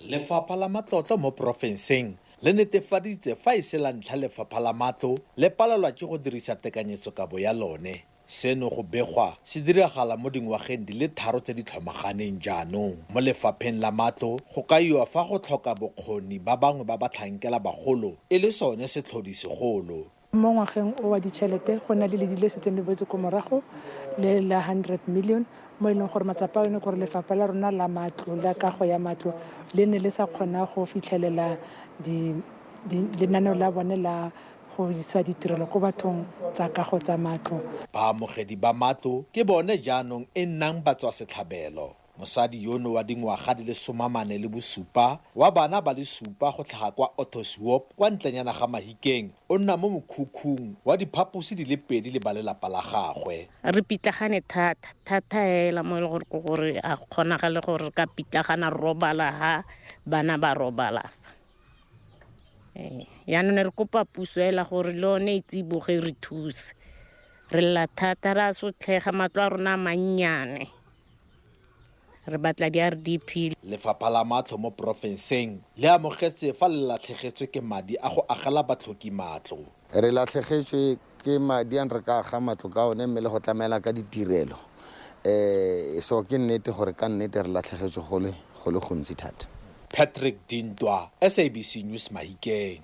Lefapha la Matlotlo mo porofenseng le netefaditse fa e se la ntlha lefapha la matlo le palelwa ke go dirisa tekanyetsokabo ya lone. Seno go begwa se diragala mo dingwageng di le tharo tse di tlhomaganeng jaanong. Mo lefapheng la matlo go kaiwa fa go tlhoka bokgoni ba bangwe ba batlhankela bagolo e le sone setlhodi segolo. Mo ngwageng o wa ditšhelete go na le ledi le setseng le boetse ko morago le la 100 million mo e leng gore matsapa a yone gore lefapha la rona la matlo la kago ya matlo le ne le sa kgona go fitlhelela lenaneo la bone la go isa ditirelo ko bathong tsa kago tsa matlo. Baamogedi ba matlo ke bone jaanong e nnang batswasetlhabelo. Mosadi yono wa dingwaga di le 47 wa bana ba le supa go tlhaga kwa Ottoshoop kwa ntlenyana ga Mahikeng o nna mo mokhukhung wa diphaposi di le pedi le balelapa la gagwe. Re pitlagane thata thata hela mo e le gore ke gore a kgonagale gore re ka pitlagana re robala ha bana ba robala fa. Yaanong ne re kopa puso hela gore le yone e tsiboge e re thuse. Re lla thata re a sotlhega matlo a rona a mannyane. Re batla di-RDP. Lefapha la Matlo mo porofenseng le amogetse fa le latlhegetswe ke madi a go agela batlhoki matlo. Re latlhegetswe ke madi a re ka aga matlo ka one mme le go tlamela ka ditirelo. So ke nnete gore ka nnete re latlhegetswe go le gontsi thata. Patrick Dintwa, SABC News, Mahikeng.